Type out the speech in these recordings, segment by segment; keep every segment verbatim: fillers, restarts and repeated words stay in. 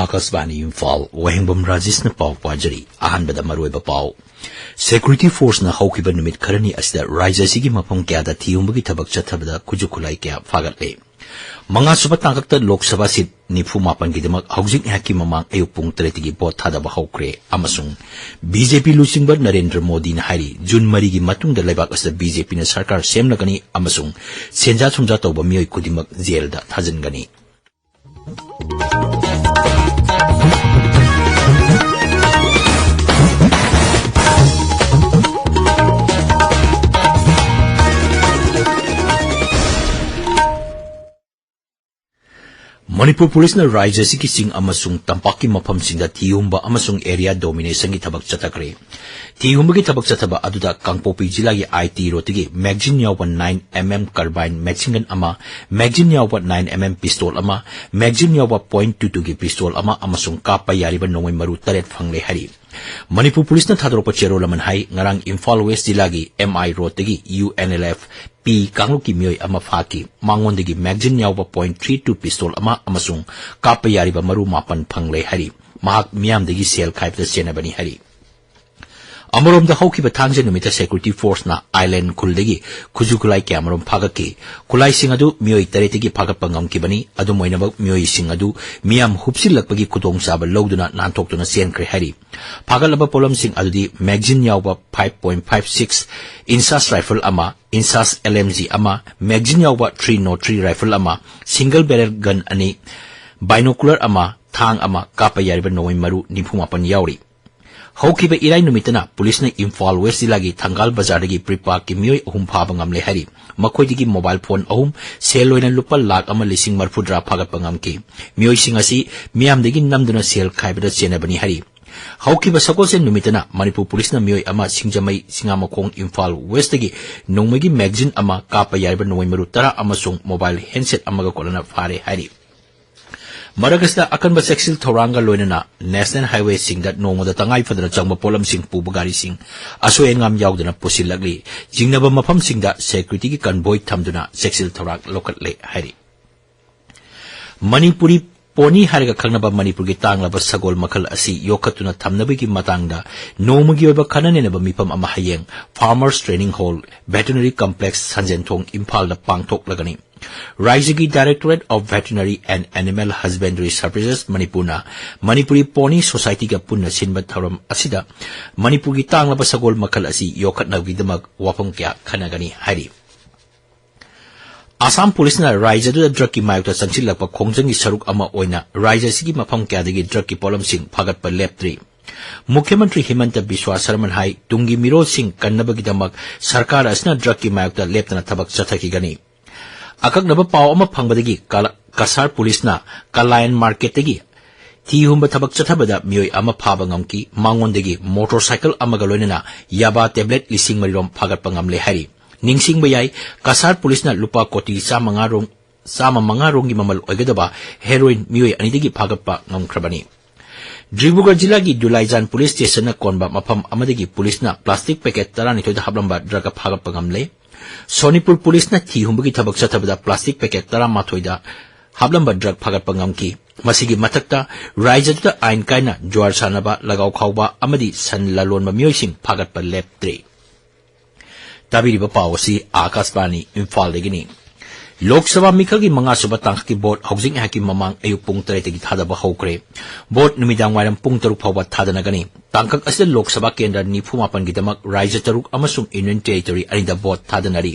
ꯑꯥꯀꯥꯁꯕꯥꯅꯤ ꯏꯝꯐꯥꯜ, ꯋꯥꯍꯦꯡꯕꯝ ꯔꯥꯖꯦꯁꯅ ꯄꯥꯎ ꯄꯥꯖꯔꯤ꯫ ꯑꯍꯥꯟꯕꯗ ꯃꯔꯨꯑꯣꯏꯕ ꯄꯥꯎ꯫ ꯁꯦꯀ꯭ꯌꯨꯔꯤꯇꯤ ꯐꯣꯔꯁꯅ ꯍꯧꯈꯤꯕ ꯅꯨꯃꯤꯠ ꯈꯔꯅꯤ ꯑꯁꯤꯗ ꯔꯥꯖ꯭ꯌ ꯑꯁꯤꯒꯤ ꯃꯐꯝ ꯀꯌꯥꯗ ꯊꯤꯍꯨꯝꯕꯒꯤ ꯊꯕꯛ ꯆꯠꯊꯕꯗ ꯈꯨꯠꯁꯨ ꯈꯨꯠꯂꯥꯏ ꯀꯌꯥ ꯐꯥꯒꯠꯂꯦ꯫ ꯃꯉꯥꯁꯨꯕ ꯇꯥꯡꯀꯛꯇ ꯂꯣꯛ ꯁꯚꯥ ꯁꯤꯠ ꯅꯤꯐꯨ ꯃꯥꯄꯟꯒꯤꯗꯃꯛ ꯍꯧꯖꯤꯛ ꯉꯥꯏꯍꯥꯛꯀꯤ ꯃꯃꯥꯡ ꯑꯌꯨꯛ ꯄꯨꯡ ꯇꯔꯦꯠꯇꯒꯤ ꯚꯣꯠ ꯊꯥꯗꯕ ꯍꯧꯈ꯭ꯔꯦ ꯑꯃꯁꯨꯡ ꯕꯤ ꯖꯦ ꯄꯤ ꯂꯨꯆꯤꯡꯕ ꯅꯔꯦꯟꯗ꯭ꯔ ꯃꯣꯗꯤꯅ ꯍꯥꯏꯔꯤ, ꯖꯨꯟ ꯃꯔꯤꯒꯤ ꯃꯇꯨꯡꯗ ꯂꯩꯕꯥꯛ ꯑꯁꯤꯗ ꯕꯤ ꯖꯦ ꯄꯤꯅ ꯁꯔꯀꯥꯔ ꯁꯦꯝꯂꯒꯅꯤ ꯑꯃꯁꯨꯡ ꯁꯦꯟꯖꯥ ꯊꯨꯝꯖꯥ ꯇꯧꯕ ꯃꯤꯑꯣꯏ ꯈꯨꯗꯤꯡꯃꯛ ꯖꯦꯜꯗ ꯊꯥꯖꯤꯟꯒꯅꯤ꯫ ꯃꯅꯤꯄꯨꯔ ꯄꯨꯂꯤꯁꯅ ꯔꯥꯖ꯭ꯌ ꯑꯁꯤꯒꯤ ꯆꯤꯡ ꯑꯃꯁꯨꯡ ꯇꯝꯄꯥꯛꯀꯤ ꯃꯐꯝꯁꯤꯡꯗ ꯊꯤꯍꯨꯝꯕ ꯑꯃꯁꯨꯡ ꯑꯦꯔꯤꯌꯥ ꯗꯣꯃꯤꯅꯦꯁꯟꯒꯤ ꯊꯕꯛ ꯆꯠꯊꯈ꯭ꯔꯦ꯫ ꯊꯤꯍꯨꯝꯕꯒꯤ ꯊꯕꯛ ꯆꯠꯊꯕ ꯑꯗꯨꯗ ꯀꯥꯡꯄꯣꯛꯄꯤ ꯖꯤꯂꯥꯒꯤ ꯑꯥꯏ ꯇꯤ ꯔꯣꯗꯇꯒꯤ ꯃꯦꯒꯖꯤꯟ ꯌꯥꯎꯕ nine M M carbine machine gun ꯑꯃ, ꯃꯦꯒꯖꯤꯟ ꯌꯥꯎꯕ ꯅꯥꯏꯟ ꯑꯦꯝ ꯑꯦꯝ pistol ꯑꯃ, ꯃꯦꯒꯖꯤꯟ ꯌꯥꯎꯕ point two two ꯒꯤ pistol ꯑꯃ ꯑꯃꯁꯨꯡ ꯀꯥꯞꯄ ꯌꯥꯔꯤꯕ ꯅꯣꯡꯃꯩ ꯃꯔꯨ ꯇꯔꯦꯠ ꯐꯪꯂꯦ ꯍꯥꯏꯔꯤ꯫ ꯃꯅꯤꯄꯨꯔ ꯄꯨꯂꯤꯁꯅ ꯊꯥꯗꯣꯔꯛꯄ ꯆꯦꯔꯣꯜ ꯑꯃꯅ ꯍꯥꯏ, ꯉꯔꯥꯡ ꯏꯝꯐꯥꯜ ꯋꯦꯁ ꯖꯤꯂꯥꯒꯤ ꯑꯦꯝ ꯑꯥꯏ ꯔꯣꯗꯇꯒꯤ U N L F P ꯀꯥꯡꯂꯨꯞꯀꯤ ꯃꯤꯑꯣꯏ ꯑꯃ ꯐꯥꯈꯤ꯫ ꯃꯉꯣꯟꯗꯒꯤ ꯃꯦꯒꯖꯤꯟ ꯌꯥꯎꯕ point three two pistol ꯑꯃ ꯑꯃꯁꯨꯡ ꯀꯥꯞꯄ ꯌꯥꯔꯤꯕ ꯃꯔꯨ ꯃꯥꯄꯟ ꯐꯪꯂꯦ ꯍꯥꯏꯔꯤ꯫ ꯃꯍꯥꯛ ꯃꯤꯌꯥꯝꯗꯒꯤ ꯁꯦꯜ ꯈꯥꯏꯕꯗ ꯆꯦꯟꯅꯕꯅꯤ ꯍꯥꯏꯔꯤ꯫ ꯑꯃꯔꯣꯝꯗ, ꯍꯧꯈꯤꯕ ꯊꯥꯡꯖ ꯅꯨꯃꯤꯠꯇ ꯁꯦꯀ꯭ꯌꯨꯔꯤꯇꯤ ꯐꯣꯔꯁꯅ ꯑꯥꯏꯂꯦꯟ ꯈꯨꯜꯗꯒꯤ ꯈꯨꯠꯁꯨ ꯈꯨꯠꯂꯥꯏ ꯀꯌꯥꯃꯔꯨꯝ ꯐꯥꯒꯠꯈꯤ꯫ ꯈꯨꯠꯂꯥꯏꯁꯤꯡ ꯑꯗꯨ ꯃꯤꯑꯣꯏ ꯇꯔꯦꯠꯇꯒꯤ ꯐꯥꯒꯠꯄ ꯉꯝꯈꯤꯕꯅꯤ꯫ ꯑꯗꯨꯝ ꯑꯣꯏꯅꯃꯛ, ꯃꯤꯑꯣꯏꯁꯤꯡ ꯑꯗꯨ ꯃꯤꯌꯥꯝ ꯍꯨꯞꯆꯤꯜꯂꯛꯄꯒꯤ ꯈꯨꯗꯣꯡꯆꯥꯕ ꯂꯧꯗꯨꯅ ꯅꯥꯟꯊꯣꯛꯇꯨꯅ ꯆꯦꯟꯈ꯭ꯔꯦ ꯍꯥꯏꯔꯤ꯫ ꯐꯥꯒꯠꯂꯕ ꯄꯣꯠꯂꯝꯁꯤꯡ ꯑꯗꯨꯗꯤ ꯃꯦꯒꯖꯤꯟ ꯌꯥꯎꯕ five point five six inches rifle ꯑꯃ, inches L M G ꯑꯃ, ꯃꯦꯒꯖꯤꯟ ꯌꯥꯎꯕ three nought three rifle ꯑꯃ, single barrel gun ꯑꯅꯤ, binocular ꯑꯃ, ꯊꯥꯡ ꯑꯃ, ꯀꯥꯞꯄ ꯌꯥꯔꯤꯕ ꯅꯣꯡꯃꯩ ꯃꯔꯨ ꯅꯤꯐꯨ ꯃꯥꯄꯟ ꯌꯥꯎꯔꯤ꯫ ꯍꯧꯈꯤꯕ ꯏꯔꯥꯏ ꯅꯨꯃꯤꯠꯇꯅ ꯄꯨꯂꯤꯁꯅ ꯏꯝꯐꯥꯜ ꯋꯦꯁ ꯖꯤꯂꯥꯒꯤ ꯊꯪꯒꯥꯜ ꯕꯖꯥꯔꯗꯒꯤ ꯄ꯭ꯔꯤꯄꯥꯛꯀꯤ ꯃꯤꯑꯣꯏ ꯑꯍꯨꯝ ꯐꯥꯕ ꯉꯝꯂꯦ ꯍꯥꯏꯔꯤ꯫ ꯃꯈꯣꯏꯗꯒꯤ ꯃꯣꯕꯥꯏꯜ ꯐꯣꯟ ꯑꯍꯨꯝ, ꯁꯦꯜ ꯑꯣꯏꯅ ꯂꯨꯄꯥ ꯂꯥꯈ ꯑꯃ ꯂꯤꯁꯤꯡ ꯃꯔꯤꯐꯨꯇꯔꯥ ꯐꯥꯒꯠꯄ ꯉꯝꯈꯤ꯫ ꯃꯤꯑꯣꯏꯁꯤꯡ ꯑꯁꯤ ꯃꯤꯌꯥꯝꯗꯒꯤ ꯅꯝꯗꯨꯅ ꯁꯦꯜ ꯈꯥꯏꯕꯗ ꯆꯦꯟꯅꯕꯅꯤ ꯍꯥꯏꯔꯤ꯫ ꯍꯧꯈꯤꯕ ꯁꯒꯣꯜꯁꯦꯟ ꯅꯨꯃꯤꯠꯇꯅ ꯃꯅꯤꯄꯨꯔ ꯄꯨꯂꯤꯁꯅ ꯃꯤꯑꯣꯏ ꯑꯃ ꯁꯤꯡꯖꯃꯩ ꯁꯤꯡꯉꯥꯃꯈꯣꯡ ꯏꯝꯐꯥꯜ ꯋꯦꯁꯇꯒꯤ ꯅꯣꯡꯃꯩꯒꯤ ꯃꯦꯒꯖꯤꯟ ꯑꯃ, ꯀꯥꯞꯄ ꯌꯥꯔꯤꯕ ꯅꯣꯡꯃꯩ ꯃꯔꯨ ꯇꯔꯥ ꯑꯃꯁꯨꯡ ꯃꯣꯕꯥꯏꯜ ꯍꯦꯟꯁꯦꯠ ꯑꯃꯒ ꯀꯣꯟꯅꯅ ꯐꯥꯔꯦ ꯍꯥꯏꯔꯤ꯫ ꯃꯔꯛ ꯑꯁꯤꯗ ꯑꯀꯟꯕ ꯆꯦꯛꯁꯤꯜ ꯊꯧꯔꯥꯡꯒ ꯂꯣꯏꯅꯅ ꯅꯦꯁꯅꯦꯜ ꯍꯥꯏꯋꯦꯁꯤꯡꯗ ꯅꯣꯡꯃꯗ ꯇꯉꯥꯏ ꯐꯗꯅ ꯆꯪꯕ ꯄꯣꯠꯂꯝꯁꯤꯡ ꯄꯨꯕ ꯒꯥꯔꯤꯁꯤꯡ ꯑꯁꯣꯏ ꯑꯉꯥꯝ ꯌꯥꯎꯗꯅ ꯄꯨꯁꯤꯜꯂꯛꯂꯤ꯫ ꯆꯤꯡꯅꯕ ꯃꯐꯝꯁꯤꯡꯗ ꯁꯦꯀ꯭ꯌꯨꯔꯤꯇꯤꯒꯤ ꯀꯟꯚꯣꯏ ꯊꯝꯗꯨꯅ ꯆꯦꯛꯁꯤꯜ ꯊꯧꯔꯥꯡ ꯂꯧꯈꯠꯂꯦ ꯍꯥꯏꯔꯤ꯫ ꯃꯅꯤꯄꯨꯔꯤ ꯄꯣꯅꯤ ꯍꯥꯏꯔꯒ ꯈꯪꯅꯕ ꯃꯅꯤꯄꯨꯔꯒꯤ ꯇꯥꯡꯂꯕ ꯁꯒꯣꯜ ꯃꯈꯜ ꯑꯁꯤ ꯌꯣꯛꯈꯠꯇꯨꯅ ꯊꯝꯅꯕꯒꯤ ꯃꯇꯥꯡꯗ ꯅꯣꯡꯃꯒꯤ ꯑꯣꯏꯕ ꯈꯟꯅ ꯅꯩꯅꯕ ꯃꯤꯐꯝ ꯑꯃ ꯍꯌꯦꯡ Farmers Training Hall, Veterinary Complex, ꯁꯟꯖꯦꯟꯊꯣꯡ, ꯏꯝꯐꯥꯜꯗ ꯄꯥꯡꯊꯣꯛꯂꯒꯅꯤ꯫ ꯔꯥꯏꯖ꯭ꯌꯒꯤ Directorate of Veterinary and Animal Husbandry Services ꯃꯅꯤꯄꯨꯔꯅ ꯃꯅꯤꯄꯨꯔꯤ ꯄꯣꯅꯤ ꯁꯣꯁꯥꯏꯇꯤꯒ ꯄꯨꯟꯅ ꯁꯤꯟꯕ ꯊꯧꯔꯝ ꯑꯁꯤꯗ ꯃꯅꯤꯄꯨꯔꯒꯤ ꯇꯥꯡꯂꯕ ꯁꯒꯣꯜ ꯃꯈꯜ ꯑꯁꯤ ꯌꯣꯛꯈꯠꯅꯕꯒꯤꯗꯃꯛ ꯋꯥꯐꯝ ꯀꯌꯥ ꯈꯟꯅꯒꯅꯤ ꯍꯥꯏꯔꯤ꯫ ꯑꯁꯥꯝ ꯄꯨꯂꯤꯁꯅ ꯔꯥꯏꯖ꯭ꯌꯗꯨꯗ ꯗ꯭ꯔꯒꯀꯤ ꯃꯥꯌꯣꯛꯇ ꯆꯪꯁꯤꯜꯂꯛꯄ ꯈꯣꯡꯖꯪꯒꯤ ꯁꯔꯨꯛ ꯑꯃ ꯑꯣꯏꯅ ꯔꯥꯏꯖ꯭ꯌ ꯑꯁꯤꯒꯤ ꯃꯐꯝ ꯀꯌꯥꯗꯒꯤ ꯗ꯭ꯔꯒꯀꯤ ꯄꯣꯠꯂꯝꯁꯤꯡ ꯐꯥꯒꯠꯄ ꯂꯦꯞꯇ꯭ꯔꯤ꯫ ꯃꯨꯈ꯭ꯌ ꯃꯟꯇ꯭ꯔꯤ ꯍꯤꯃꯟꯇ ꯕꯤꯁ꯭ꯋꯥ ꯁꯔꯃꯟ ꯍꯥꯏ, ꯇꯨꯡꯒꯤ ꯃꯤꯔꯣꯜꯁꯤꯡ ꯀꯟꯅꯕꯒꯤꯗꯃꯛ ꯁꯔꯀꯥꯔ ꯑꯁꯤꯅ ꯗ꯭ꯔꯒꯀꯤ ꯃꯥꯌꯣꯛꯇ ꯂꯦꯞꯇꯅ ꯊꯕꯛ ꯆꯠꯊꯈꯤꯒꯅꯤ꯫ ꯑꯀꯛꯅꯕ ꯄꯥꯎ ꯑꯃ ꯐꯪꯕꯗꯒꯤ ꯀꯂ-, ꯀꯁꯥꯔ ꯄꯨꯂꯤꯁꯅ ꯀꯂꯥꯌꯟ ꯃꯥꯔꯀꯦꯠꯇꯒꯤ ꯊꯤ ꯍꯨꯝꯕ ꯊꯕꯛ ꯆꯠꯊꯕꯗ ꯃꯤꯑꯣꯏ ꯑꯃ ꯐꯥꯕ ꯉꯝꯈꯤ꯫ ꯃꯉꯣꯟꯗꯒꯤ ꯃꯣꯇꯣꯔ ꯁꯥꯏꯀꯜ ꯑꯃꯒ ꯂꯣꯏꯅꯅ ꯌꯥꯕꯥ ꯇꯦꯕ꯭ꯂꯦꯠ ꯂꯤꯁꯤꯡ ꯃꯔꯤ ꯔꯣꯝ ꯐꯥꯒꯠꯄ ꯉꯝꯂꯦ ꯍꯥꯏꯔꯤ꯫ ꯅꯤꯡꯁꯤꯡꯕ ꯌꯥꯏ, ꯀꯁꯥꯔ ꯄꯨꯂꯤꯁꯅ ꯂꯨꯄꯥ ꯀꯣꯇꯤ ꯆꯥꯝꯃꯉꯥ ꯔꯣꯝ, ꯆꯥꯝꯃ ꯃꯉꯥ ꯔꯣꯝꯒꯤ ꯃꯃꯜ ꯑꯣꯏꯒꯗꯕ ꯍꯦꯔꯣꯏꯟ ꯃꯤꯑꯣꯏ ꯑꯅꯤꯗꯒꯤ ꯐꯥꯒꯠꯄ ꯉꯝꯈ꯭ꯔꯕꯅꯤ꯫ ꯗꯤꯕ꯭ꯔꯨꯒꯔ ꯖꯤꯂꯥꯒꯤ ꯗꯨꯂꯥꯏꯖꯥꯟ ꯄꯨꯂꯤꯁ ꯁ꯭ꯇꯦꯁꯟꯅ ꯀꯣꯟꯕ ꯃꯐꯝ ꯑꯃꯗꯒꯤ ꯄꯨꯂꯤꯁꯅ ꯄ꯭ꯂꯥꯁꯇꯤꯛ ꯄꯦꯀꯦꯠ ꯇꯔꯥꯅꯤꯊꯣꯏꯗ ꯍꯥꯞꯂꯝꯕ ꯗ꯭ꯔꯒ ꯐꯥꯒꯠꯄ ꯉꯝꯂꯦ꯫ ꯁꯣꯅꯤꯄꯨꯔ ꯄꯨꯂꯤꯁꯅ ꯊꯤ ꯍꯨꯝꯕꯒꯤ ꯊꯕꯛ ꯆꯠꯊꯕꯗ ꯄ꯭ꯂꯥꯁꯇꯤꯛ ꯄꯦꯀꯦꯠ ꯇꯔꯥꯃꯥꯊꯣꯏꯗ ꯍꯥꯞꯂꯝꯕ ꯗ꯭ꯔꯒ ꯐꯥꯒꯠꯄ ꯉꯝꯈꯤ꯫ ꯃꯁꯤꯒꯤ ꯃꯊꯛꯇ ꯔꯥꯏꯖ꯭ꯌꯗꯨꯗ ꯑꯥꯏꯟ ꯀꯥꯏꯅ ꯖꯨꯋꯥꯔ ꯁꯥꯟꯅꯕ, ꯂꯒꯥꯎ ꯈꯥꯎꯕ ꯑꯃꯗꯤ ꯁꯟ ꯂꯂꯣꯟꯕ ꯃꯤꯑꯣꯏꯁꯤꯡ ꯐꯥꯒꯠꯄ ꯂꯦꯞꯇ꯭ꯔꯤ꯫ ꯇꯥꯕꯤꯔꯤꯕ ꯄꯥꯎ ꯑꯁꯤ ꯑꯥꯀꯥꯁꯕꯥꯅꯤ ꯏꯝꯐꯥꯜꯗꯒꯤꯅꯤ꯫ ꯂꯣꯛ ꯁꯚꯥ ꯃꯤꯈꯜꯒꯤ ꯃꯉꯥꯁꯨꯕ ꯇꯥꯡꯀꯛꯀꯤ ꯚꯣꯠ ꯍꯧꯖꯤꯛ ꯉꯥꯏꯍꯥꯛꯀꯤ ꯃꯃꯥꯡ ꯑꯌꯨꯛ ꯄꯨꯡ ꯇꯔꯦꯠꯇꯒꯤ ꯊꯥꯗꯕ ꯍꯧꯈ꯭ꯔꯦ꯫ ꯚꯣꯠ ꯅꯨꯃꯤꯗꯥꯡ ꯋꯥꯏꯔꯝ ꯄꯨꯡ ꯇꯔꯨꯛ ꯐꯥꯎꯕ ꯊꯥꯗꯅꯒꯅꯤ꯫ ꯇꯥꯡꯀꯛ ꯑꯁꯤꯗ ꯂꯣꯛ ꯁꯚꯥ ꯀꯦꯟꯗ꯭ꯔ ꯅꯤꯐꯨ ꯃꯥꯄꯟꯒꯤꯗꯃꯛ ꯔꯥꯏꯖ꯭ꯌ ꯇꯔꯨꯛ ꯑꯃꯁꯨꯡ ꯌꯨꯅꯤꯌꯟ ꯇꯦꯔꯤꯇꯣꯔꯤ ꯑꯅꯤꯗ ꯚꯣꯠ ꯊꯥꯗꯅꯔꯤ꯫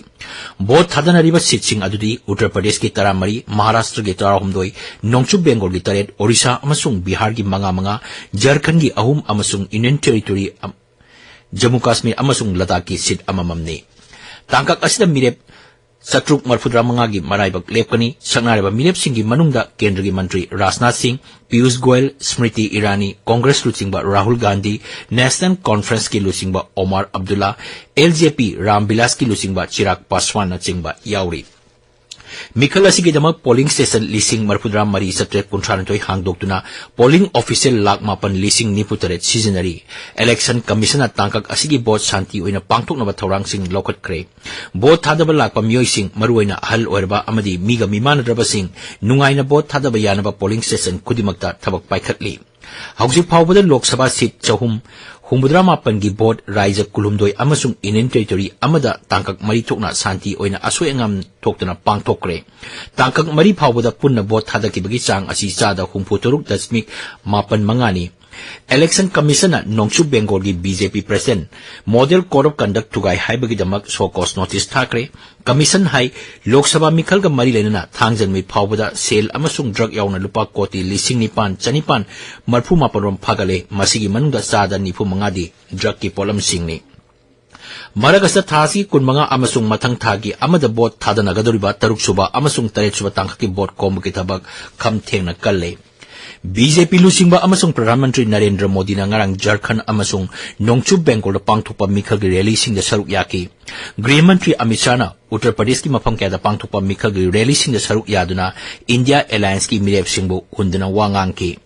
ꯚꯣꯠ ꯊꯥꯗꯅꯔꯤꯕ ꯁꯤꯠꯁꯤꯡ ꯑꯗꯨꯗꯤ ꯎꯠꯇꯔ ꯄ꯭ꯔꯗꯦꯁꯀꯤ ꯇꯔꯥꯃꯔꯤ, ꯃꯍꯥꯔꯥꯁꯇ꯭ꯔꯒꯤ ꯇꯔꯥꯍꯨꯝꯗꯣꯏ, ꯅꯣꯡꯆꯨꯞ ꯕꯦꯡꯒꯣꯜꯒꯤ ꯇꯔꯦꯠ, ꯑꯣꯔꯤꯁꯥ ꯑꯃꯁꯨꯡ ꯕꯤꯍꯥꯔꯒꯤ ꯃꯉꯥ ꯃꯉꯥ, ꯖꯔꯈꯟꯒꯤ ꯑꯍꯨꯝ ꯑꯃꯁꯨꯡ ꯌꯨꯅꯤꯌꯟ ꯇꯦꯔꯤꯇꯣꯔꯤ ꯑꯝ-, ꯖꯝꯃꯨ ꯀꯥꯁꯃꯤꯔ ꯑꯃꯁꯨꯡ ꯂꯗꯥꯈꯀꯤ ꯁꯤꯠ ꯑꯃꯃꯝꯅꯤ꯫ ꯇꯥꯡꯀꯛ ꯑꯁꯤꯗ ꯃꯤꯔꯦꯞ ꯆꯥꯇ꯭ꯔꯨꯛ ꯃꯔꯐꯨꯇꯔꯥ ꯃꯉꯥꯒꯤ ꯃꯔꯥꯏꯕꯛ ꯂꯦꯞꯀꯅꯤ꯫ ꯁꯛꯅꯥꯏꯔꯕ ꯃꯤꯔꯦꯞꯁꯤꯡꯒꯤ ꯃꯅꯨꯡꯗ ꯀꯦꯟꯗ꯭ꯔꯒꯤ ꯃꯟꯇ꯭ꯔꯤ ꯔꯥꯖꯅꯥꯊ ꯁꯤꯡ, ꯄꯤꯌꯨꯁ ꯒꯣꯌꯜ, ꯁ꯭ꯃ꯭ꯔꯤꯇꯤ ꯏꯔꯥꯅꯤ, ꯀꯣꯡꯒ꯭ꯔꯦꯁ ꯂꯨꯆꯤꯡꯕ ꯔꯥꯍꯨꯜ ꯒꯥꯟꯙꯤ, ꯅꯦꯁꯅꯦꯜ ꯀꯣꯟꯐꯔꯦꯟꯁꯀꯤ ꯂꯨꯆꯤꯡꯕ ꯑꯣꯃꯥꯔ ꯑꯕꯗꯨꯜꯂꯥ, ꯑꯦꯜ ꯖꯦ ꯄꯤ ꯔꯥꯝ ꯕꯤꯂꯥꯁꯀꯤ ꯂꯨꯆꯤꯡꯕ ꯆꯤꯔꯥꯒ ꯄꯥꯁꯋꯥꯟꯅꯆꯤꯡꯕ ꯌꯥꯎꯔꯤ꯫ ꯃꯤꯈꯜ ꯑꯁꯤꯒꯤꯗꯃꯛ polling station ꯂꯤꯁꯤꯡ ꯃꯔꯤꯐꯨꯇꯔꯥ ꯃꯔꯤ ꯆꯥꯇ꯭ꯔꯦꯠ ꯀꯨꯟꯊ꯭ꯔꯥ ꯅꯤꯊꯣꯏ ꯍꯥꯡꯗꯣꯛꯇꯨꯅ polling official ꯂꯥꯈ ꯃꯥꯄꯟ ꯂꯤꯁꯤꯡ ꯅꯤꯐꯨ ꯇꯔꯦꯠ ꯁꯤꯖꯤꯟꯅꯔꯤ꯫ Election Commission ꯅ ꯇꯥꯡꯀꯛ ꯑꯁꯤꯒꯤ vote ꯁꯥꯟꯇꯤ ꯑꯣꯏꯅ ꯄꯥꯡꯊꯣꯛꯅꯕ ꯊꯧꯔꯥꯡꯁꯤꯡ ꯂꯧꯈꯠꯈ꯭ꯔꯦ꯫ Vote ꯊꯥꯗꯕ ꯂꯥꯛꯄ ꯃꯤꯑꯣꯏꯁꯤꯡ, ꯃꯔꯨꯑꯣꯏꯅ ꯑꯍꯜ ꯑꯣꯏꯔꯕ ꯑꯃꯗꯤ ꯃꯤꯒ ꯃꯤꯃꯥꯟꯅꯗ꯭ꯔꯕꯁꯤꯡ, ꯅꯨꯡꯉꯥꯏꯅ vote ꯊꯥꯗꯕ ꯌꯥꯅꯕ polling station ꯈꯨꯗꯤꯡꯃꯛꯇ ꯊꯕꯛ ꯄꯥꯏꯈꯠꯂꯤ꯫ ꯍꯧꯖꯤꯛ ꯐꯥꯎꯕꯗ ꯂꯣꯛ ꯁꯚꯥ seat ꯆꯍꯨꯝ ꯍꯨꯝꯐꯨꯇꯔꯥ ꯃꯥꯄꯟꯒꯤ vote ꯔꯥꯏꯖ ꯀꯨꯟꯍꯨꯝꯗꯣꯏ ꯑꯃꯁꯨꯡ Union Territory ꯑꯃꯗ ꯇꯥꯡꯀꯛ ꯃꯔꯤ ꯊꯣꯛꯅ ꯁꯥꯟꯇꯤ ꯑꯣꯏꯅ ꯑꯁꯣꯏ ꯑꯉꯥꯝ ꯊꯣꯛꯇꯅ ꯄꯥꯡꯊꯣꯛꯈ꯭ꯔꯦ꯫ ꯇꯥꯡꯀꯛ ꯃꯔꯤ ꯐꯥꯎꯕꯗ ꯄꯨꯟꯅ vote ꯊꯥꯗꯈꯤꯕꯒꯤ ꯆꯥꯡ ꯑꯁꯤ ꯆꯥꯗ ꯍꯨꯝꯐꯨ ꯇꯔꯨꯛ ꯗꯁꯃꯤꯛ ꯃꯥꯄꯟ ꯃꯉꯥꯅꯤ꯫ Election Commission ꯅ ꯅꯣꯡꯆꯨꯞ ꯕꯦꯡꯒꯣꯜꯒꯤ BJP president model code of conduct ꯊꯨꯒꯥꯏ ꯍꯥꯏꯕꯒꯤꯗꯃꯛ show cause notice ꯊꯥꯈ꯭ꯔꯦ꯫ Commission ꯍꯥꯏ, ꯂꯣꯛ ꯁꯚꯥ ꯃꯤꯈꯜꯒ ꯃꯔꯤ ꯂꯩꯅꯅ ꯊꯥꯡꯖ ꯅꯨꯃꯤꯠ ꯐꯥꯎꯕꯗ ꯁꯦꯜ ꯑꯃꯁꯨꯡ drug ꯌꯥꯎꯅ ꯂꯨꯄꯥ ꯀꯣꯇꯤ ꯂꯤꯁꯤꯡ ꯅꯤꯄꯥꯟ ꯆꯅꯤꯄꯥꯟ ꯃꯔꯤꯐꯨ ꯃꯥꯄꯟ ꯔꯣꯝ ꯐꯥꯒꯠꯂꯦ꯫ ꯃꯁꯤꯒꯤ ꯃꯅꯨꯡꯗ ꯆꯥꯗ ꯅꯤꯐꯨ ꯃꯉꯥꯗꯤ drug ꯀꯤ ꯄꯣꯠꯂꯝꯁꯤꯡꯅꯤ꯫ ꯃꯔꯛ ꯑꯁꯤꯗ ꯊꯥ ꯑꯁꯤꯒꯤ ꯀꯨꯟꯃꯉꯥ ꯑꯃꯁꯨꯡ ꯃꯊꯪ ꯊꯥꯒꯤ ꯑꯃꯗ vote ꯊꯥꯗꯅꯒꯗꯧꯔꯤꯕ ꯇꯔꯨꯛ ꯁꯨꯕ ꯑꯃꯁꯨꯡ ꯇꯔꯦꯠ ꯁꯨꯕ ꯇꯥꯡꯀꯛꯀꯤ vote ꯈꯣꯝꯕꯒꯤ ꯊꯕꯛ ꯈꯝ ꯊꯦꯡꯅ ꯀꯜꯂꯦ꯫ BJP ꯂꯨꯆꯤꯡꯕ ꯑꯃꯁꯨꯡ ꯄ꯭ꯔꯙꯥꯟ ꯃꯟꯇ꯭ꯔꯤ ꯅꯔꯦꯟꯗ꯭ꯔ ꯃꯣꯗꯤꯅ ꯉꯔꯥꯡ ꯖꯔꯈꯟꯗ ꯑꯃꯁꯨꯡ ꯅꯣꯡꯆꯨꯞ ꯕꯦꯡꯒꯣꯜꯗ ꯄꯥꯡꯊꯣꯛꯄ ꯃꯤꯈꯜꯒꯤ rally ꯁꯤꯡꯗ ꯁꯔꯨꯛ ꯌꯥꯈꯤ꯫ ꯒ꯭ꯔꯤꯍ ꯃꯟꯇ꯭ꯔꯤ ꯑꯃꯤꯠ ꯁꯥꯍꯅ ꯎꯠꯇꯔ ꯄ꯭ꯔꯗꯦꯁꯀꯤ ꯃꯐꯝ ꯀꯌꯥꯗ ꯄꯥꯡꯊꯣꯛꯄ ꯃꯤꯈꯜꯒꯤ rally ꯁꯤꯡꯗ ꯁꯔꯨꯛ ꯌꯥꯗꯨꯅ India Alliance ꯀꯤ ꯃꯤꯔꯦꯞꯁꯤꯡꯕꯨ ꯍꯨꯟꯗꯨꯅ ꯋꯥ ꯉꯥꯡꯈꯤ꯫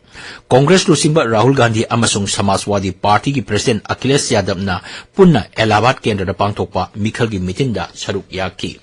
ꯀꯣꯡꯒ꯭ꯔꯦꯁ ꯂꯨꯆꯤꯡꯕ ꯔꯥꯍꯨꯜ ꯒꯥꯟꯙꯤ ꯑꯃꯁꯨꯡ ꯁꯃꯥꯖꯋꯥꯗꯤ ꯄꯥꯔꯇꯤꯒꯤ president ꯑꯈꯤꯂꯦꯁ ꯌꯥꯗꯕꯅ ꯄꯨꯟꯅ ꯑꯦꯂꯥꯍꯥꯕꯥꯗ ꯀꯦꯟꯗ꯭ꯔꯗ ꯄꯥꯡꯊꯣꯛꯄ ꯃꯤꯈꯜꯒꯤ meeting ꯗ ꯁꯔꯨꯛ ꯌꯥꯈꯤ꯫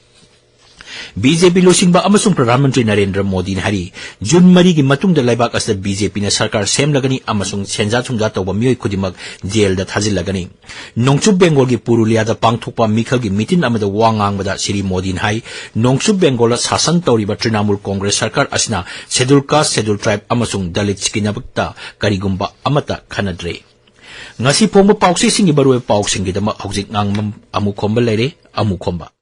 BJP ꯂꯨꯆꯤꯡꯕ ꯑꯃꯁꯨꯡ ꯄ꯭ꯔꯙꯥꯟ ꯃꯟꯇ꯭ꯔꯤ ꯅꯔꯦꯟꯗ꯭ꯔ ꯃꯣꯗꯤꯅ ꯍꯥꯏꯔꯤ, ꯖꯨꯟ ꯃꯔꯤꯒꯤ ꯃꯇꯨꯡꯗ ꯂꯩꯕꯥꯛ ꯑꯁꯤꯗ BJP ꯅ ꯁꯔꯀꯥꯔ ꯁꯦꯝꯂꯒꯅꯤ ꯑꯃꯁꯨꯡ ꯁꯦꯟꯖꯥ ꯊꯨꯝꯖꯥ ꯇꯧꯕ ꯃꯤꯑꯣꯏ ꯈꯨꯗꯤꯡꯃꯛ ꯖꯦꯜꯗ ꯊꯥꯖꯤꯜꯂꯒꯅꯤ꯫ ꯅꯣꯡꯆꯨꯞ ꯕꯦꯡꯒꯣꯜꯒꯤ ꯄꯨꯔꯨꯂꯤꯌꯥꯗ ꯄꯥꯡꯊꯣꯛꯄ ꯃꯤꯈꯜꯒꯤ meeting ꯑꯃꯗ ꯋꯥ ꯉꯥꯡꯕꯗ ꯁ꯭ꯔꯤ ꯃꯣꯗꯤꯅ ꯍꯥꯏ, ꯅꯣꯡꯆꯨꯞ ꯕꯦꯡꯒꯣꯜꯗ ꯁꯥꯁꯟ ꯇꯧꯔꯤꯕ ꯇ꯭ꯔꯤꯅꯥꯃꯨꯜ ꯀꯣꯡꯒ꯭ꯔꯦꯁ ꯁꯔꯀꯥꯔ ꯑꯁꯤꯅ Scheduled Caste, Scheduled Tribe ꯑꯃꯁꯨꯡ Dalits ꯀꯤꯗꯃꯛꯇ ꯀꯔꯤꯒꯨꯝꯕ ꯑꯃꯠꯇ ꯈꯟꯅꯗ꯭ꯔꯦ꯫ ꯉꯁꯤ ꯐꯣꯡꯕ ꯄꯥꯎꯆꯦꯁꯤꯡꯒꯤ ꯃꯔꯨꯑꯣꯏꯕ ꯄꯥꯎꯁꯤꯡꯒꯤꯗꯃꯛ ꯍꯧꯖꯤꯛ ꯉꯥꯡꯕꯝ ꯑꯃꯨꯈꯣꯝꯕ ꯂꯩꯔꯦ, ꯑꯃꯨꯈꯣꯝꯕ꯫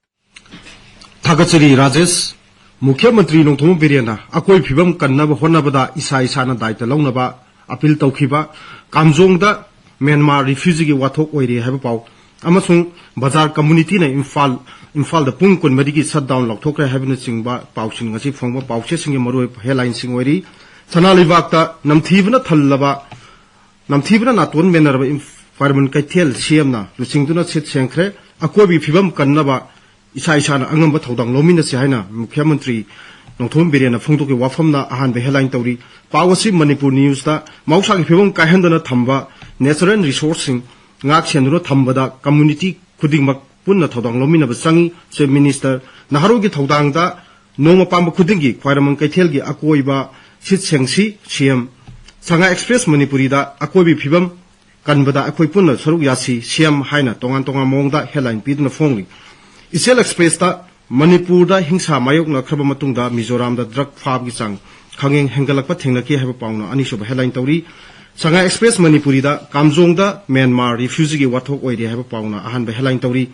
ꯊꯥꯒꯠꯆꯔꯤ ꯔꯥꯖꯦꯁ꯫ ꯃꯨꯈ꯭ꯌ ꯃꯟꯇ꯭ꯔꯤ ꯅꯣꯡꯊꯣꯝꯕꯝ ꯕꯤꯔꯦꯟꯅ ꯑꯀꯣꯏ ꯐꯤꯕꯝ ꯀꯟꯅꯕ ꯍꯣꯠꯅꯕꯗ ꯏꯁꯥ ꯏꯁꯥꯅ ꯗꯥꯏꯇ ꯂꯧꯅꯕ ꯑꯄꯤꯜ ꯇꯧꯈꯤꯕ꯫ ꯀꯥꯝꯖꯣꯡꯗ ꯃ꯭ꯌꯥꯟꯃꯥꯔ refugee ꯒꯤ ꯋꯥꯊꯣꯛ ꯑꯣꯏꯔꯤ ꯍꯥꯏꯕ ꯄꯥꯎ ꯑꯃꯁꯨꯡ ꯕꯖꯥꯔ community ꯅ ꯏꯝꯐꯥꯜ, ꯏꯝꯐꯥꯜꯗ ꯄꯨꯡ ꯀꯨꯟꯃꯔꯤꯒꯤ shutdown ꯂꯧꯊꯣꯛꯈ꯭ꯔꯦ ꯍꯥꯏꯕꯅꯆꯤꯡꯕ ꯄꯥꯎꯁꯤꯡ ꯉꯁꯤ ꯐꯣꯡꯕ ꯄꯥꯎꯆꯦꯁꯤꯡꯒꯤ ꯃꯔꯨꯑꯣꯏꯕ headline ꯁꯤꯡ ꯑꯣꯏꯔꯤ꯫ ꯁꯅꯥ ꯂꯩꯕꯥꯛꯇ ꯅꯝꯊꯤꯕꯅ ꯊꯜꯂꯕ, ꯅꯝꯊꯤꯕꯅ ꯅꯥꯇꯣꯟ ꯃꯦꯟꯅꯔꯕ ꯏꯝ-, ꯄꯥꯏꯔꯃꯟ ꯀꯩꯊꯦꯜ CM ꯅ ꯂꯨꯆꯤꯡꯗꯨꯅ ꯁꯤꯠ ꯁꯦꯡꯈ꯭ꯔꯦ꯫ ꯑꯀꯣꯏꯕꯒꯤ ꯐꯤꯕꯝ ꯀꯟꯅꯕ ꯏꯁꯥ ꯏꯁꯥꯅ ꯑꯉꯝꯕ ꯊꯧꯗꯥꯡ ꯂꯧꯃꯤꯟꯅꯁꯤ ꯍꯥꯏꯅ ꯃꯨꯈ꯭ꯌ ꯃꯟꯇ꯭ꯔꯤ ꯅꯣꯡꯊꯣꯝꯕꯝ ꯕꯤꯔꯦꯟꯅ ꯐꯣꯡꯗꯣꯛꯈꯤꯕ ꯋꯥꯐꯝꯅ ꯑꯍꯥꯟꯕ headline ꯇꯧꯔꯤ꯫ ꯄꯥꯎ ꯑꯁꯤ ꯃꯅꯤꯄꯨꯔ ꯅ꯭ꯌꯨꯁꯇ ꯃꯍꯧꯁꯥꯒꯤ ꯐꯤꯕꯝ ꯀꯥꯏꯍꯟꯗꯅ ꯊꯝꯕ natural resourceꯁꯤꯡ ꯉꯥꯛ ꯁꯦꯟꯗꯨꯅ ꯊꯝꯕꯗ community ꯈꯨꯗꯤꯡꯃꯛ ꯄꯨꯟꯅ ꯊꯧꯗꯥꯡ ꯂꯧꯃꯤꯟꯅꯕ ꯆꯪꯏ꯫ Chief Minister ꯅꯍꯥꯔꯣꯜꯒꯤ ꯊꯧꯗꯥꯡꯗ ꯅꯣꯡꯃ ꯄꯥꯟꯕ ꯈꯨꯗꯤꯡꯒꯤ ꯈ꯭ꯋꯥꯏꯔꯝꯕꯟ ꯀꯩꯊꯦꯜꯒꯤ ꯑꯀꯣꯏꯕ ꯁꯤꯠ ꯁꯦꯡꯁꯤ꯫ ꯁꯤ ꯑꯦꯝ ꯁꯉꯥꯏ ꯑꯦꯛꯁꯄ꯭ꯔꯦꯁ ꯃꯅꯤꯄꯨꯔꯤꯗ ꯑꯀꯣꯏꯕꯒꯤ ꯐꯤꯕꯝ ꯀꯟꯕꯗ ꯑꯩꯈꯣꯏ ꯄꯨꯟꯅ ꯁꯔꯨꯛ ꯌꯥꯁꯤ꯫ ꯁꯤ ꯑꯦꯝ ꯍꯥꯏꯅ ꯇꯣꯉꯥꯟ ꯇꯣꯉꯥꯟ ꯃꯑꯣꯡꯗ headline ꯄꯤꯗꯨꯅ ꯐꯣꯡꯂꯤ꯫ ꯏꯆꯦꯜ ꯑꯦꯛꯁꯄ꯭ꯔꯦꯁꯇ ꯃꯅꯤꯄꯨꯔꯗ ꯍꯤꯡꯁꯥ ꯃꯥꯌꯣꯛꯅꯈ꯭ꯔꯕ ꯃꯇꯨꯡꯗ ꯃꯤꯖꯣꯔꯥꯝꯗ drug ꯐꯥꯕꯒꯤ ꯆꯥꯡ ꯈꯪꯍꯦꯟ ꯍꯦꯟꯒꯠꯂꯛꯄ ꯊꯦꯡꯅꯈꯤ ꯍꯥꯏꯕ ꯄꯥꯎꯅ ꯑꯅꯤꯁꯨꯕ headline ꯇꯧꯔꯤ꯫ ꯁꯉꯥꯏ ꯑꯦꯛꯁꯄ꯭ꯔꯦꯁ ꯃꯅꯤꯄꯨꯔꯤꯗ ꯀꯥꯝꯖꯣꯡꯗ ꯃ꯭ꯌꯥꯟꯃꯥꯔ refugeeꯒꯤ ꯋꯥꯊꯣꯛ ꯑꯣꯏꯔꯤ ꯍꯥꯏꯕ ꯄꯥꯎꯅ ꯑꯍꯥꯟꯕ headline ꯇꯧꯔꯤ꯫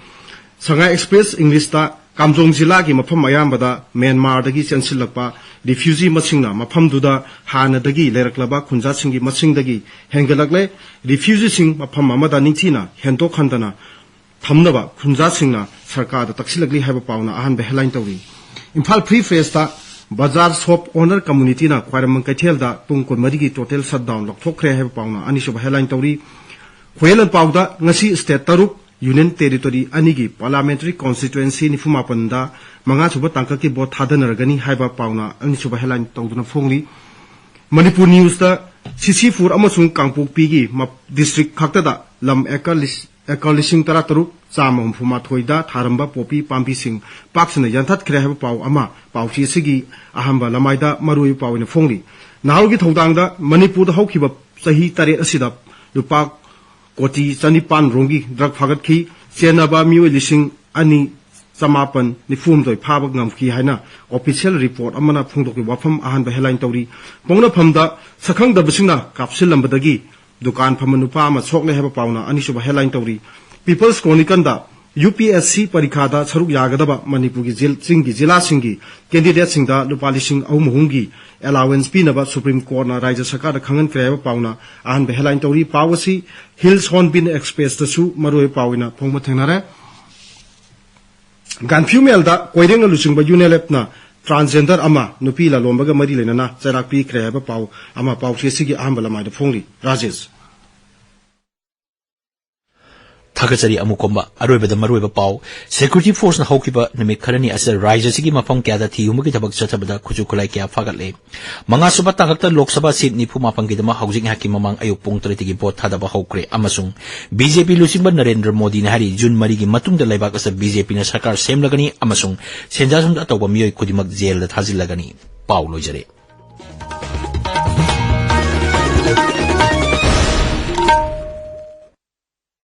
ꯁꯉꯥꯏ ꯑꯦꯛꯁꯄ꯭ꯔꯦꯁ ꯏꯪꯂꯤꯁꯇ ꯀꯥꯝꯖꯣꯡ ꯖꯤꯂꯥꯒꯤ ꯃꯐꯝ ꯑꯌꯥꯝꯕꯗ ꯃ꯭ꯌꯥꯟꯃꯥꯔꯗꯒꯤ ꯆꯦꯟꯁꯤꯜꯂꯛꯄ refugee ꯃꯁꯤꯡꯅ ꯃꯐꯝꯗꯨꯗ ꯍꯥꯟꯅꯗꯒꯤ ꯂꯩꯔꯛꯂꯕ ꯈꯨꯟꯖꯥꯁꯤꯡꯒꯤ ꯃꯁꯤꯡꯗꯒꯤ ꯍꯦꯟꯒꯠꯂꯛꯂꯦ꯫ Refugeeꯁꯤꯡ ꯃꯐꯝ ꯑꯃꯗ ꯅꯤꯡꯊꯤꯅ ꯍꯦꯟꯗꯣꯛꯍꯟꯗꯅ ꯊꯝꯅꯕ ꯈꯨꯟꯖꯥꯁꯤꯡꯅ ꯁꯔꯀꯥꯔꯗ ꯇꯛꯁꯤꯜꯂꯛꯂꯤ ꯍꯥꯏꯕ ꯄꯥꯎꯅ ꯑꯍꯥꯟꯕ headline ꯇꯧꯔꯤ꯫ ꯏꯝꯐꯥꯜ Free Pressꯇ ꯕꯖꯥꯔ shop owner communityꯅ ꯈ꯭ꯋꯥꯏꯔꯝꯕꯟ ꯀꯩꯊꯦꯜꯗ ꯄꯨꯡ ꯀꯨꯟꯃꯔꯤꯒꯤ total shutdown ꯂꯧꯊꯣꯛꯈ꯭ꯔꯦ ꯍꯥꯏꯕ ꯄꯥꯎꯅ ꯑꯅꯤꯁꯨꯕ headline ꯇꯧꯔꯤ꯫ ꯈꯣꯏꯍꯦꯜ ꯄꯥꯎꯗ ꯉꯁꯤ state ꯇꯔꯨꯛ, union territory ꯑꯅꯤꯒꯤ parliamentary constituency ꯅꯤꯐꯨ ꯃꯥꯄꯟꯗ ꯃꯉꯥꯁꯨꯕ ꯇꯥꯡꯀꯛꯀꯤ vote ꯊꯥꯗꯅꯔꯒꯅꯤ ꯍꯥꯏꯕ ꯄꯥꯎꯅ ꯑꯅꯤꯁꯨꯕ headline ꯇꯧꯗꯨꯅ ꯐꯣꯡꯂꯤ꯫ ꯃꯅꯤꯄꯨꯔ ꯅ꯭ꯌꯨꯁꯇ ꯁꯤꯁꯤꯄꯨꯔ ꯑꯃꯁꯨꯡ ꯀꯥꯡꯄꯣꯛꯄꯤꯒꯤ ꯃꯞ-, district ꯈꯛꯇꯗ ꯂꯝ acre ꯂꯤꯁ-, acre ꯂꯤꯁꯤꯡ ꯇꯔꯥꯇꯔꯨꯛ ꯆꯥꯝꯃ ꯍꯨꯝꯐꯨ ꯃꯥꯊꯣꯏꯗ ꯊꯥꯔꯝꯕ ꯄꯣꯄꯤ ꯄꯥꯝꯕꯤꯁꯤꯡ ꯄꯥꯛ ꯁꯟꯅ ꯌꯥꯟꯊꯠꯈ꯭ꯔꯦ ꯍꯥꯏꯕ ꯄꯥꯎ ꯑꯃ ꯄꯥꯎꯆꯦ ꯑꯁꯤꯒꯤ ꯑꯍꯥꯟꯕ ꯂꯃꯥꯏꯗ ꯃꯔꯨꯑꯣꯏꯕ ꯄꯥꯎ ꯑꯣꯏꯅ ꯐꯣꯡꯂꯤ꯫ ꯅꯍꯥꯔꯣꯜꯒꯤ ꯊꯧꯗꯥꯡꯗ ꯃꯅꯤꯄꯨꯔꯗ ꯍꯧꯈꯤꯕ ꯆꯍꯤ ꯇꯔꯦꯠ ꯑꯁꯤꯗ ꯂꯨꯄꯥ ꯀꯣꯇꯤ ꯆꯅꯤꯄꯥꯟ ꯔꯣꯝꯒꯤ drug ꯐꯥꯒꯠꯈꯤ꯫ ꯆꯦꯟꯅꯕ ꯃꯤꯑꯣꯏ ꯂꯤꯁꯤꯡ ꯑꯅꯤ ꯆꯃꯥꯄꯟ ꯅꯤꯐꯨ ꯍꯨꯝꯗꯣꯏ ꯐꯥꯕ ꯉꯝꯈꯤ ꯍꯥꯏꯅ official report ꯑꯃꯅ ꯐꯣꯡꯗꯣꯛꯈꯤꯕ ꯋꯥꯐꯝ ꯑꯍꯥꯟꯕ headline ꯇꯧꯔꯤ꯫ ꯄꯣꯛꯅꯐꯝꯗ ꯁꯛꯈꯪꯗꯕꯁꯤꯡꯅ ꯀꯥꯞꯁꯤꯜꯂꯝꯕꯗꯒꯤ ꯗꯨꯀꯥꯟ ꯐꯝꯕ ꯅꯨꯄꯥ ꯑꯃ ꯁꯣꯛꯂꯦ ꯍꯥꯏꯕ ꯄꯥꯎꯅ ꯑꯅꯤꯁꯨꯕ headline ꯇꯧꯔꯤ꯫ People's Chronicleꯗ UPSC ꯄꯔꯤꯈꯥꯗ ꯁꯔꯨꯛ ꯌꯥꯒꯗꯕ ꯃꯅꯤꯄꯨꯔꯒꯤ ꯖꯤꯜ-, ꯆꯤꯡꯒꯤ ꯖꯤꯂꯥꯁꯤꯡꯒꯤ candidateꯁꯤꯡꯗ ꯂꯨꯄꯥ ꯂꯤꯁꯤꯡ ꯑꯍꯨꯝ ꯑꯍꯨꯝꯒꯤ allowance ꯄꯤꯅꯕ Supreme Courtꯅ ꯔꯥꯖ꯭ꯌ ꯁꯔꯀꯥꯔꯗ ꯈꯪꯍꯟꯈ꯭ꯔꯦ ꯍꯥꯏꯕ ꯄꯥꯎꯅ ꯑꯍꯥꯟꯕ headline ꯇꯧꯔꯤ꯫ ꯄꯥꯎ ꯑꯁꯤ Hills Hornbill Expressꯇꯁꯨ ꯃꯔꯨꯑꯣꯏꯕ ꯄꯥꯎ ꯑꯣꯏꯅ ꯐꯣꯡꯕ ꯊꯦꯡꯅꯔꯦ꯫ ꯒꯥꯟꯐꯤꯌꯨ ꯃꯦꯜꯗ ꯀꯣꯏꯔꯦꯡꯅ ꯂꯨꯆꯤꯡꯕ UNLFꯅ transgender ꯑꯃ ꯅꯨꯄꯤ ꯂꯂꯣꯟꯕꯒ ꯃꯔꯤ ꯂꯩꯅꯅ ꯆꯩꯔꯥꯛ ꯄꯤꯈ꯭ꯔꯦ ꯍꯥꯏꯕ ꯄꯥꯎ ꯑꯃ ꯄꯥꯎꯆꯦ ꯑꯁꯤꯒꯤ ꯑꯍꯥꯟꯕ ꯂꯃꯥꯏꯗ ꯐꯣꯡꯂꯤ꯫ ꯔꯥꯖꯦꯁ꯫ ꯊꯥꯒꯠꯆꯔꯤ ꯑꯃꯨꯛ ꯀꯣꯝꯕ꯫ ꯑꯔꯣꯏꯕꯗ ꯃꯔꯨꯑꯣꯏꯕ ꯄꯥꯎ, Security Force ꯅ ꯍꯧꯈꯤꯕ ꯅꯨꯃꯤꯠ ꯈꯔꯅꯤ ꯑꯁꯤꯗ ꯔꯥꯖ꯭ꯌ ꯑꯁꯤꯒꯤ ꯃꯐꯝ ꯀꯌꯥꯗ ꯊꯤ ꯍꯨꯝꯕꯒꯤ ꯊꯕꯛ ꯆꯠꯊꯕꯗ ꯈꯨꯠꯁꯨ ꯈꯨꯠꯂꯥꯏ ꯀꯌꯥ ꯐꯥꯒꯠꯂꯦ꯫ ꯃꯉꯥꯁꯨꯕ ꯇꯥꯡꯀꯛꯇ ꯂꯣꯛ ꯁꯚꯥ ꯁꯤꯠ ꯅꯤꯐꯨ ꯃꯥꯄꯟꯒꯤꯗꯃꯛ ꯍꯧꯖꯤꯛ ꯉꯥꯏꯍꯥꯛꯀꯤ ꯃꯃꯥꯡ ꯑꯌꯨꯛ ꯄꯨꯡ ꯇꯔꯦꯠꯇꯒꯤ ꯚꯣꯠ ꯊꯥꯗꯕ ꯍꯧꯈ꯭ꯔꯦ ꯑꯃꯁꯨꯡ ꯕꯤ ꯖꯦ ꯄꯤ ꯂꯨꯆꯤꯡꯕ ꯅꯔꯦꯟꯗ꯭ꯔ ꯃꯣꯗꯤꯅ ꯍꯥꯏꯔꯤ, ꯖꯨꯟ ꯃꯔꯤꯒꯤ ꯃꯇꯨꯡꯗ ꯂꯩꯕꯥꯛ ꯑꯁꯤꯗ ꯕꯤ ꯖꯦ ꯄꯤꯅ ꯁꯔꯀꯥꯔ ꯁꯦꯝꯂꯒꯅꯤ ꯑꯃꯁꯨꯡ ꯁꯦꯟꯖꯥ-ꯊꯨꯝꯖꯥ ꯇꯧꯕ ꯃꯤꯑꯣꯏ ꯈꯨꯗꯤꯡꯃꯛ ꯖꯦꯜꯗ ꯊꯥꯖꯤꯜꯂꯒꯅꯤ꯫ ꯄꯥꯎ ꯂꯣꯏꯖꯔꯦ꯫